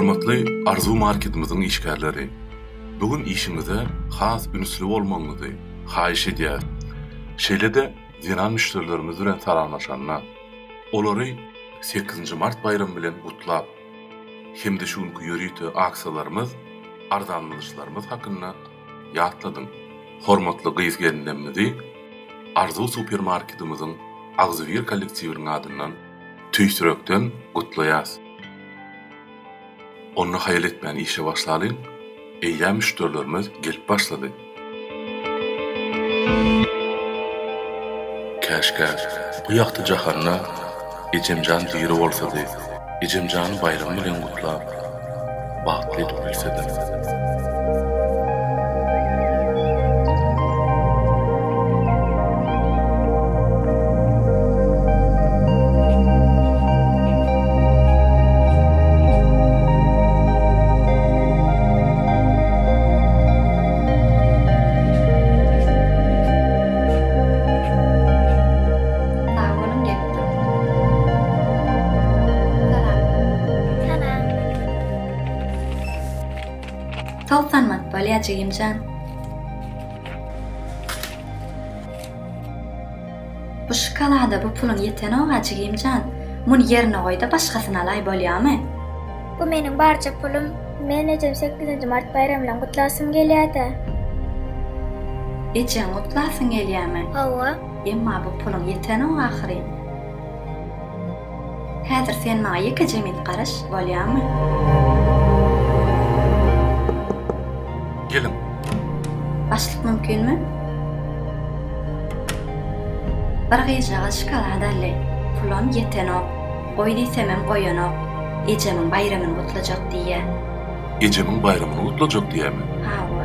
Hormatly Arzuw marketimiziň işgärleri! Bu gün işiňize has ünsli bolmagyňyzy haýyş edýäris. Şeýle-de zenan müşderilerimiz bilen salamlaşanda, olary sekizinji mart baýramy bilen gutlap hem-de şu günki ýörite aksiýalarymyz, arzanladyşlarymyz hakynda ýatladyň. Hormatly gyz-gelinlerimizi Arzuw supermarketimiziň agzybir kollektiwiniň adyndan tüýs ýürekden gutlaýas. Onda haýal etmän işe başlalyň, eýýäm müşderilerimiz gelip başlady. Käşgä bu ýagty jahanda ejemjan diri bolsady, ejemjany baýram bilen gutlap, bagtly edip bilsedim. Sag boluň gelip duruň. Salam. Salam. 90 manat bolýa jigimjan. Bu şokolada bu puluň ýetenoga jigimjan. Muny ýerine goýda başgasyny alaý bolýamy? Bu meniň barja pulum. Men ejem sekizinji mart baýramy bilen gutlasym gelýädä. Ejeňi gutlasyň gelýämi? Hawa. Emma bu puluň ýetenok ahyryn. Häzir sen maňa ýekeje minut garaş, bolýamy? Geliň. Başlyk mümkinmi? Bir gyzjagaz şokolad aldy. Pulam ýetenok. Goý diýsemem goýanok. Ejemiň baýramyny gutlajak diýýä. Ejemiň baýramyny gutlajak diýýämi? Hawa.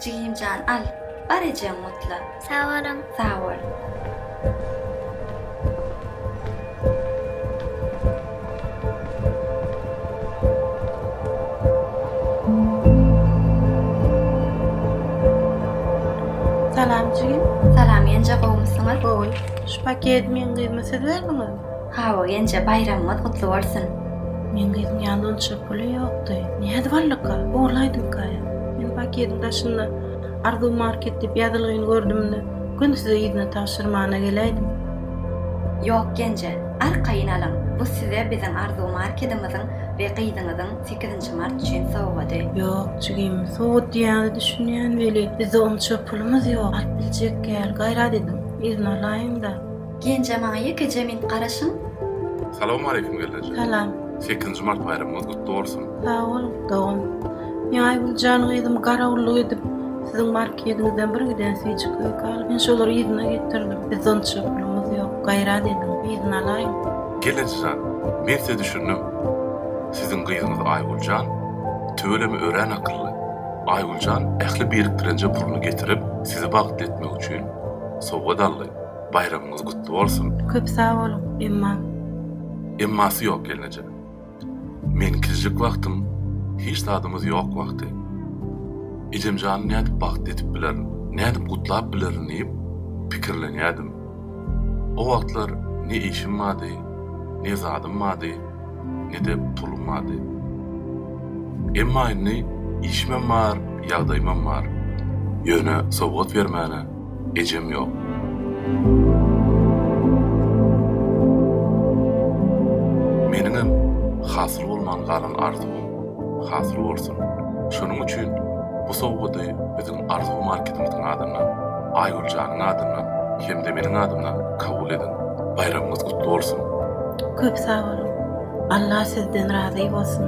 Jigimjan al, bar ejeňi gutla. Sag boluň. Sag bol. Salam jigim. Salam ýenje gowumysyňyz? Gowy. Şu paketi meň gyzyma siz berdiňizmi? Hawa ýenje baýramyňyz gutly bolsun. Meň gyzyň ýanynda onça puly ýokdy. Nädip aldyka? Ogurlaýdymyka ýa? Men paketiň daşynda Arzuw market diýip ýazylgyny gördüm-de, göni size yzyna tabşyrmana geläýdim. Ýok Genje, arkaýyn alyň, bu size biziň Arzuw markedimiziň we gyzyňyzyň sekizinji mart üçin sowgady. Ýok jigim, sowgat diýýäňize düşünýän weli, bizde onça pulumyz ýok, alyp biljek däl, gaýrat ediň, yzyna alaýyň-da. Genje maňa ýekeje minut garaşyň. Salowmaleýkim gelneje. Salam. Sekizinji mart baýramyňyz gutly bolsun. Sag bol, dogan. Men Aýgüljan gyzym garawullyk edip, siziň markediňizden bir giden süýji köke alyp, men şolary yzyna getirdim. Bizde onça pulumyz ýok. Gaýrat ediň, yzyna alaýyň. Gelnejejan, men size düşündim. Siziň gyzyňyz Aýgüljan tüweleme örän akylly. Aýgüljan ähli birikdirenje puluny getirip, sizi bagtly etmek üçin sowgat aldy. Baýramyňyz gutly bolsun! Köp sag boluň, emma. Emmasy ýok gelneje. Men kiçijik wagtym hiç zadymyz ýok wagty. Ejemjany nädip bagtly edip bilerin, nädip gutlap bilerin diýip pikirlenýädim. O wagtlar ne işim bardy, ne zadym bardy, ne-de pulum bardy. Emma indi işimem bar, ýagdaýymam bar. Ýöne sowgat bermäne ejem ýok. Meniňem hasyl bolman galan arzuwym hasyl bolsun. Şonuň üçin bu sowgady biziň Arzuw marketimiziň adyndan, Aýgüljanyň adyndan hem-de meniň adymdan kabul ediň. Baýramyňyz gutly bolsun! Köp sag boluň. Allah sizden razy bolsun.